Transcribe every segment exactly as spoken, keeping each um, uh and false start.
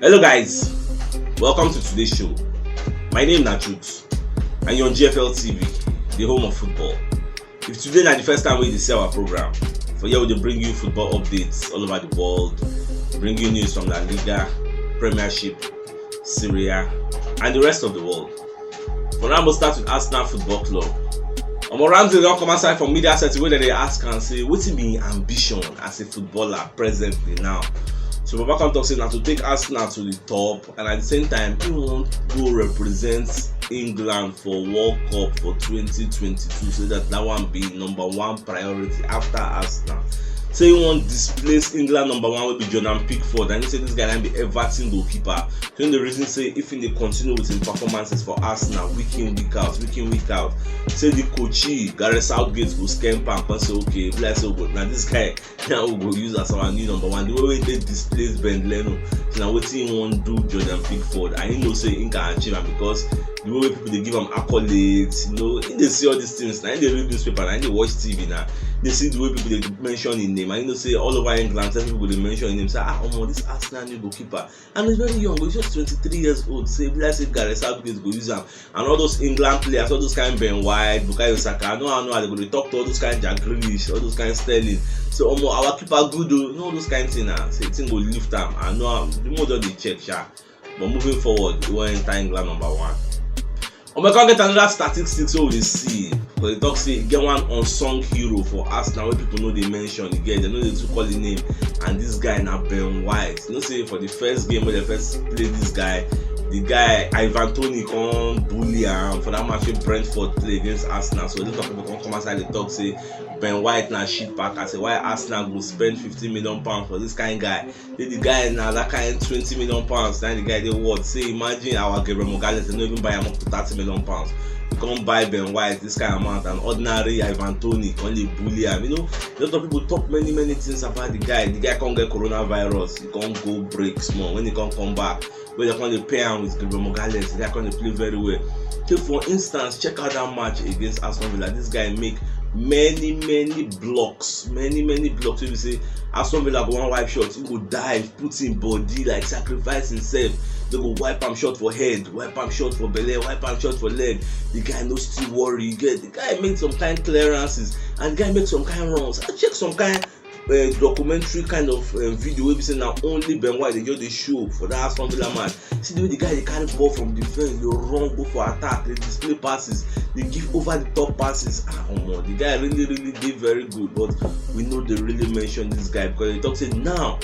Hello guys, welcome to today's show. My name na Truth and you're on G F L T V, the home of football. If today na the first time we dey see our program, for here we dey bring you football updates all over the world, bring you news from La Liga, Premiership, Serie A, and the rest of the world. For now, we'll start with Arsenal Football Club. Omo, Ramsey don come outside from media setting wey dem dey ask am say wetin be im ambition as a footballer presently now. So Baba come talk say na to take Arsenal to the top, and at the same time he wan go represent England for World Cup for twenty twenty-two, so that that one be number one priority after Arsenal. Say he wan displace England number one wey be Jordan Pickford, and he say this guy na be Everton goalkeeper. So the reason say if he dey continue with him performances for Arsenal week in week out, week in week out, say the coachee Gareth Southgate go scamp am come say okay, bless you, but na this guy now we go use as our new number one. The way wey dey displace Ben Leno, so na wetin he wan do Jordan Pickford, and he know say he can achieve am because the way wey people dey give am accolades, you know, he dey see all these things, na he dey read newspaper, na he dey watch T V, na dey see the way people dey mention him name, and he know say all over England, tell people dey mention him name, say ah omo, this Arsenal new goalkeeper, and he's very young, he's just twenty-three years old, say be like say Gareth Southgate go use am, and all those England players, all those kind Ben White, Bukayo Saka, I know, I know how they go dey talk to all those kind Jack Grealish, all those kind Sterling. So omo, our keeper good o, you know, all those kind thing na say thing go lift am. I know am, the more don dey check sha. But moving forward, we wan enter England number one. Omo, come get another statistics wey we dey see. But they talk say e get one unsung hero for Arsenal wey people no dey mention again. They no dey too call him name. And this guy na Ben White. You know say for the first game wey they first play this guy, the guy Ivan Toney come bully am for that match wey Brentford play against Arsenal. So a lot of people come come outside dey talk say Ben White na shit packer. Say why Arsenal go spend fifty million pounds for this kind guy? Say the guy na that kind twenty million pounds na the guy dey worth. Say imagine our Gabriel Magalhaes, they no even buy am up to thirty million pounds. You come buy Ben White this kind amount, and ordinary Ivan Toney come dey bully am. You know, a lot of people talk many many things about the guy. The guy come get coronavirus, he come go break small. When he come come back, wey they come dey pair am with Gabriel Magalhaes, the guy come dey play very well. Take for instance, check out that match against Aston Villa. This guy make many many blocks, many many blocks wey be say Aston Villa go wan wipe shot, he go dive, put him body, like, sacrifice himself. They go wipe am shot for head, wipe am shot for belle, wipe am shot for leg. The guy no still worry, you get? The guy make some kind clearances, and the guy make some kind runs. I check some kind uh, documentary kind of uh, video wey be say na only Ben White dey just dey show for that Aston Villa match. See the way the guy dey carry ball from defense, dey run go for attack, dey display passes, dey give over the top passes. Ah omo, the guy really really dey very good, but we no dey really mention this guy because they talk say now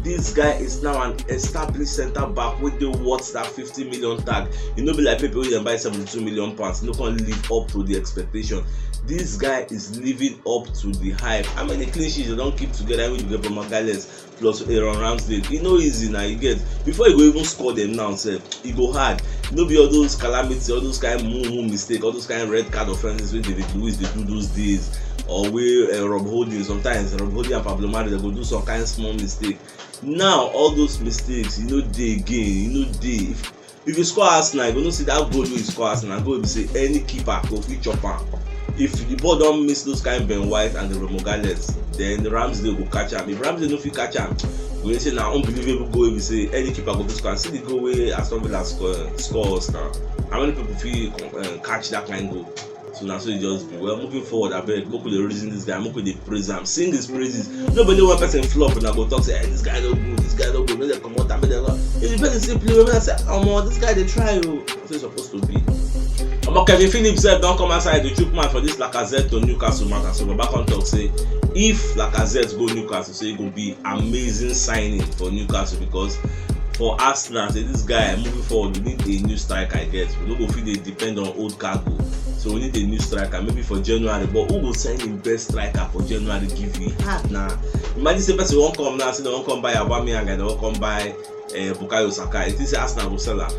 this guy is now an established centre back wey dey worth that fifty million tag. E no be like Pepe wey dem buy seventy-two million pounds, no come live up to the expectation. This guy is living up to the hype. How many clean sheets they don keep together with Gabriel Magalhaes plus Aaron Ramsdale? E no easy na, you get? Before you go even score them now sef, e go hard. No be all those calamity, all those kind mumu mistake, all those kind red card offences wey David Luiz dey do those days, or wey uh, Rob Holding. Sometimes Rob Holding and Pablo Mari, they go do some kind small mistake. Now all those mistakes, e no dey again, e no dey. If if you score Arsenal, you go know say that goal wey you score Arsenal, goal be say any keeper go fit chop am. If the ball don miss those kind Ben White and the Magalhaes, then Ramsdale go catch am. If Ramsdale no fit catch am, we say na unbelievable goal wey be say any keeper go fit score am. See the goal wey Aston Villa score, score us now. How many people fit uh, catch that kind goal? So na so e just be. Well, moving forward, abeg, make we dey reason this guy, make we dey praise am, sing his praises. No be only one person flop una go talk say, hey, this guy no good, this guy no good, make dem comot am, make dem go. If the person still play well, make dem say, omo, this guy dey try o. So e suppose to be. Omo, Kevin Phillips sef don come outside to chook mouth for this Lacazette to Newcastle matter. So Baba come talk say if Lacazette go Newcastle, say e go be amazing signing for Newcastle because for Arsenal, say this guy moving forward, we need a new striker. I guess we no go fit dey depend on old cargo, so we need a new striker. Maybe for January, but who go sign him best striker for January? Give me hard now. Imagine say person wan come now, say they wan come buy Aubameyang and they wan come buy uh, Bukayo Saka. You think say Arsenal go sell am?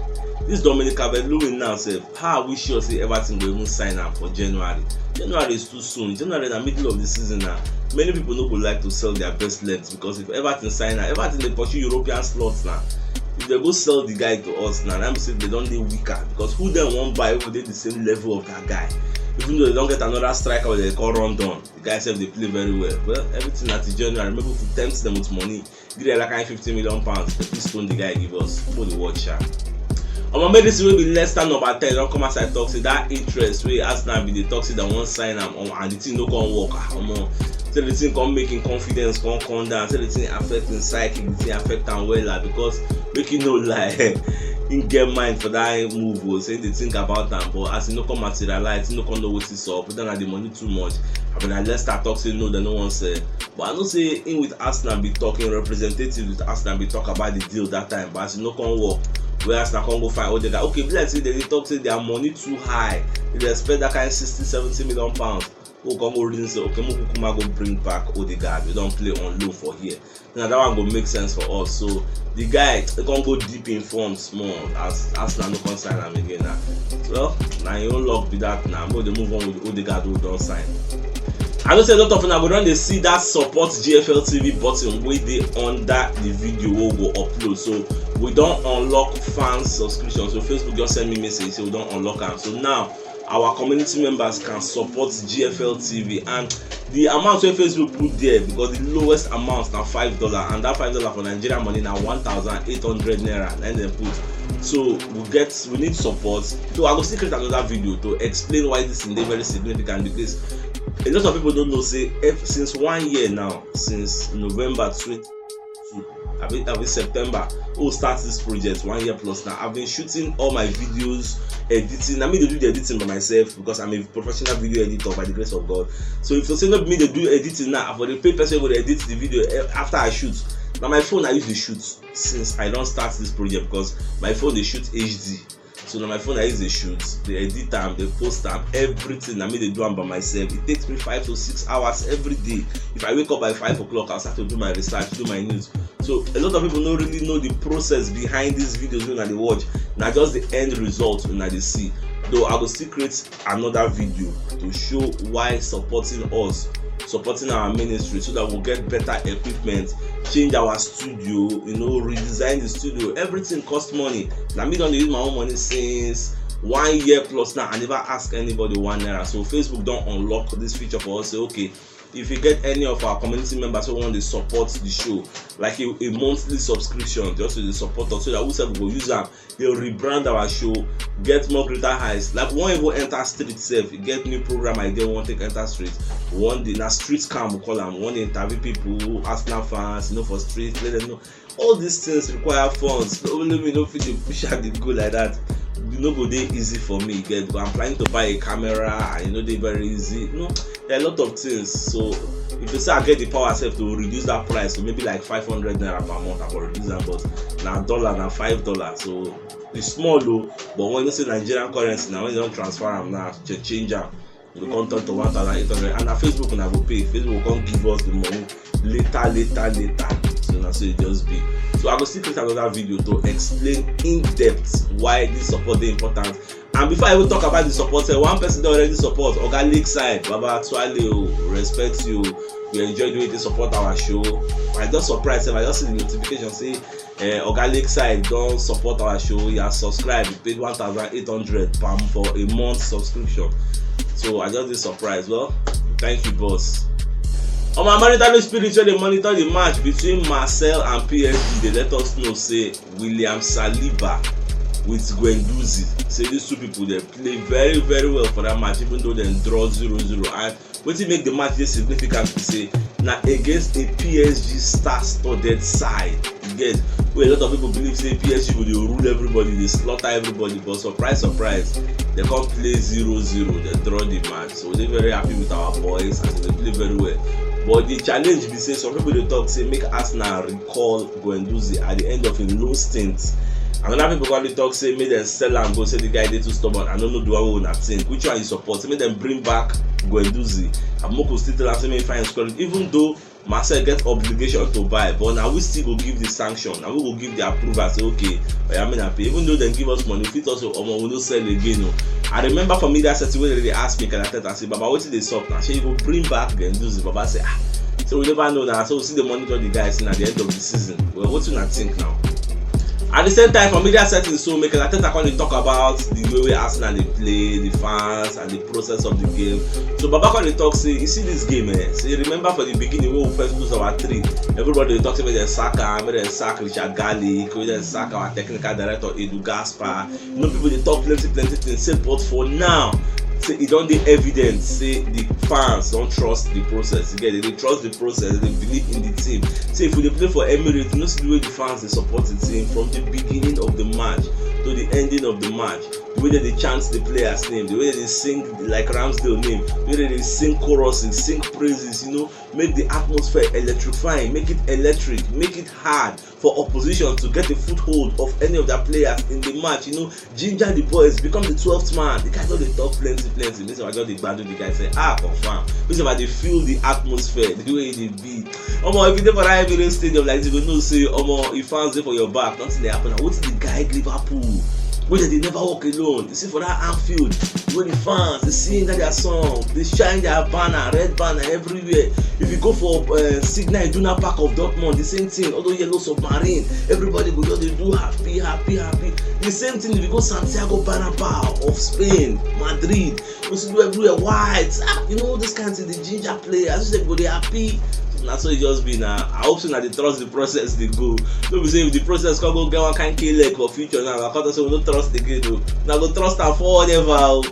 This Dominic Calvert-Lewin now sef, how are we sure say Everton go even sign am for January? January is too soon. January na middle of the season now. Many people no go like to sell their best left because if Everton sign am, Everton dey pursue European slots now. If they go sell the guy to us now, that means say they don dey weaker because who dem wan buy wey go dey the same level of that guy? Even though they don't get another striker wey they call Rondon, the guy sef dey play very well. Well, everything at the January, maybe if we tempt them with money, give them like kind fifty million pounds, they fit stone the guy give us. Go dey watch am. Omo, make this wey be Leicester number ten don come as I talk say that interest wey Arsenal bin dey talk say dem wan sign am, omo, and the thing no come work. Ah, omo, say the thing come make im confidence come come down, say the thing affect im psyche, the thing affect am wella, because make you no lie, im get mind for that move o, say dey think about am, but as e no come materialize, e no come know wetin sup, whether na the money too much, abi na Leicester talk say no, dem no wan sell. But I know say im with Arsenal be talking, representative with Arsenal be talk about the deal that time, but as e no come work, wey Arsenal come go find Odegaard. Okay, be like say dem dey talk say their money too high, dem dey expect that kind sixty, seventy million pounds. We come go reason say, okay, make we kukuma go bring back Odegaard. We don play on loan for here. Na that one go make sense for us. So the guy, he come go deep in form small as Arsenal no come sign am again now. Well, na your own luck be that now. Make dem move on with Odegaard wey don sign. I know say a lot of una go don dey see that support G F L T V button wey dey under the video wey we go upload. So we don unlock fan subscription. So Facebook just send me message say we don unlock am. So now our community members can support G F L T V, and the amount wey Facebook put there, because the lowest amount na five dollar, and that five dollar for Nigerian money na one thousand eight hundred naira na dem put. So we get, we need support. So I go still create another video to explain why this thing dey very significant, because a lot of people don't know say if, since one year now, since November twenty, abi abi September, we start this project one year plus now. I've been shooting all my videos, editing. I mean, they do the editing by myself because I'm a professional video editor by the grace of God. So if you say no be me dey do editing now, I for dey pay person wey go dey edit the video, eh, after I shoot. Na my phone I use dey shoot since I don start this project, because my phone dey shoot H D. So na my phone I use dey shoot, dey edit am, dey post am, everything na me dey do am by myself. It takes me five to six hours every day. If I wake up by five o'clock, I start to do my research, do my news. So a lot of people no really know the process behind these videos wey una dey watch. Na just the end result una dey see. Though I go still create another video to show why supporting us, supporting our ministry, so that we'll get better equipment, change our studio, you know, redesign the studio. Everything cost money. Na me don dey use my own money since one year plus now. I never ask anybody one naira. So Facebook don unlock this feature for us. Say, okay, if you get any of our community members who want to support the show, like a, a monthly subscription, just to dey support us, so that we sef go use am, dey rebrand our show, get more greater heights. Like, we wan even enter street sef, e get new program idea we wan take enter street. We wan dey, na street cam we call am. We wan dey interview people, Arsenal fans, you know, for street, let them know. All these things require funds. Only me no fit dey push out the goal like that. E no go dey easy for me, you get, but I'm planning to buy a camera, and e no dey very easy. You know, there are a lot of things. So if you say I get the power sef to reduce that price to maybe like five hundred naira per month, I go reduce am, but na dollar, na five dollar. So e small o, but when you say Nigerian currency, na when you don transfer am now, ch- change am, e go come turn to one thousand eight hundred. And na Facebook una go pay. Facebook go come give us the money later, later, later. So na so e just be. So I go still create another video to explain in depth why this support dey important. And before I even talk about the support, say one person don already support, Oga Lakeside, Baba Tuale o, respect you. We enjoy the way they support our show. I just surprised sef, I just see the notification say, eh, Oga Lakeside don support our show. He has subscribed, he paid one thousand eight hundred per m- for a month subscription. So I just dey surprised. Well, thank you, boss. On my monitoring spirit, wey dey monitor the match between Marseille and P S G, dey let us know say William Saliba with Guendouzi, say these two people dey play very, very well for that match, even though dem draw zero zero. And wetin make the match dey significant be say na against a P S G star-studded side, you get, wey a lot of people believe say P S G go dey rule everybody, dey slaughter everybody, but surprise, surprise, dem come play zero zero, dem draw the match. So we dey very happy with our boys as dem dey play very well. But the challenge be say some people dey talk say make Arsenal recall Guendouzi at the end of im loan stint. Another people come dey talk say make dem sell am go, say the guy dey too stubborn. I no know the one wey una think. Which one you support? Say make dem bring back Guendouzi. Amoko still tell am say make im find scholarship, even though Marseille get obligation to buy, but na we still go give the sanction, na we go give the approval, say okay, oya, make una pay. Even though dem give us money, we fit talk say, omo, we no sell again o. I remember for media setting wey dem dey ask Mikel Arteta say, Baba, wetin dey sup na? Shey you go bring back Guendouzi? Baba say, ah, so we never know na, so we still dey monitor the guys na the end of the season. Well, wetin una think now? At the same time, for media settings, so Mikel Arteta come dey talk about the way wey Arsenal dey play, the fans, and the process of the game. So Baba come dey talk say, you see this game, eh? Say, remember for the beginning when we first lose our three, everybody dey talk say make dem sack am, make dem sack Richard Garlick, make dem sack our technical director Edu Gaspar. You know, people dey talk plenty plenty things. Say, but for now, say e don dey evident say the fans don trust the process. You get, dem dey trust the process, dem dey believe in the team. Say if we dey play for Emirates, you know, see the way the fans dey support the team from the beginning of the match to the ending of the match. The way dem dey chant the players' name, the way dem dey sing like Ramsdale name, the way dem dey sing choruses, sing praises, you know, make the atmosphere electrifying, make it electric, make it hard for opposition to get a foothold of any of their players in the match. You know, ginger the boys, become the twelfth man. The guy don dey talk plenty plenty. Me sef, I just dey gbadu the guy, say, ah, confirm. Me sef, I dey feel the atmosphere, the way e dey be. Omo, if you dey for that Emirates Stadium like this, you go know say, omo, if fans dey for your back, nothing dey happen. Na wetin dey guide Liverpool, wey dem dey never walk alone. You see for that Anfield, wey the fans dey sing that their song, dey shine their banner, red banner everywhere. If you go for uh, Signal Iduna Park of Dortmund, the same thing. All those yellow submarine, everybody go just dey do happy, happy, happy. The same thing if you go Santiago Bernabeu of Spain, Madrid, you see everywhere white. Ah, you know, this kind of thing, the ginger players, you say go dey happy. Na so e just be na. I hope say na dey trust the process dey go. No be say if the process come go get one kind K leg for future now, I come talk say we no trust again o. Na go trust am forever o.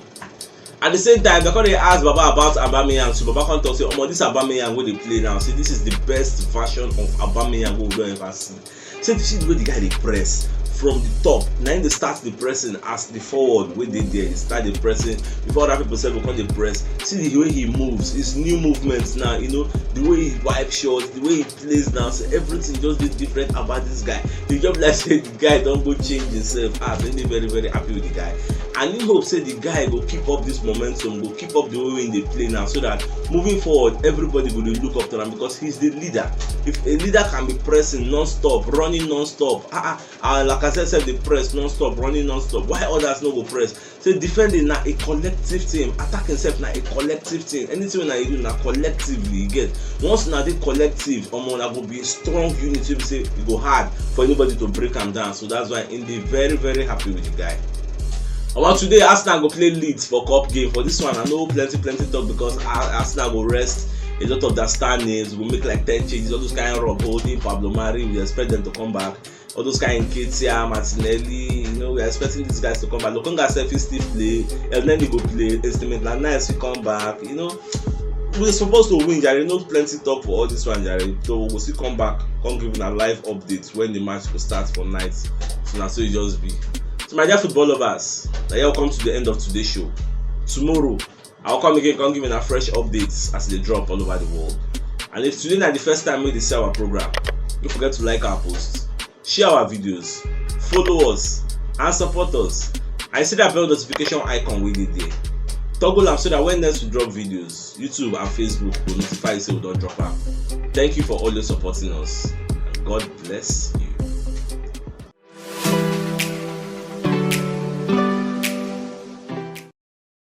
At the same time, dem come dey ask Baba about Aubameyang. So Baba come talk say, omo, this Aubameyang wey dey play now, say this is the best version of Aubameyang wey we don ever see. Say, see the way the guy dey press from the top. Na him dey start the pressing as the forward wey dey there. He start the pressing before other people sef go come dey press. See the way he moves, his new movements now. You know, the way he wipe shots, the way he plays now. So everything just dey different about this guy. You just be like say the guy don go change himself. Ah, I dey very very happy with the guy, and I hope say the guy go keep up this momentum, go keep up the way wey he dey play now, so that moving forward, everybody go dey look up to am, because he's the leader. If a leader can be pressing non-stop, running non-stop, ah, ah, ah, Lacazette sef dey press non-stop, running non-stop, why others no go press? Say defending na a collective thing, attacking sef na a collective thing. Anything wey una dey do na collectively, you get. Once una dey collective, omo, una go be a strong unit wey be say e go hard for anybody to break am down. So that's why I dey very very happy with the guy. Omo, today Arsenal go play Leeds for cup game. For this one, I no plenty plenty talk, because Ar- Arsenal go rest a lot of their star names. We go make like ten changes. All those kind of Rob Holding, Pablo Mari, we expect them to come back. All those kind of Nketiah, Martinelli, you know, we are expecting these guys to come back. Lokonga sef fit still play. Elneny go play. Instrument like nice fit come back. You know, we supposed to win, jare. No plenty talk for all this one, jare. So we go still come back, come give una live updates when the match go start for night. So na so e just be. So my dear football lovers, na here we come to the end of today's show. Tomorrow, I'll come again, come give una fresh updates as they drop all over the world. And if today na the first time wey you dey see our program, don't forget to like our posts, share our videos, follow us, and support us. And see that bell notification icon wey dey there. Toggle am so that when next we drop videos, YouTube and Facebook go notify you say we don drop am. Thank you for always supporting us. And God bless you.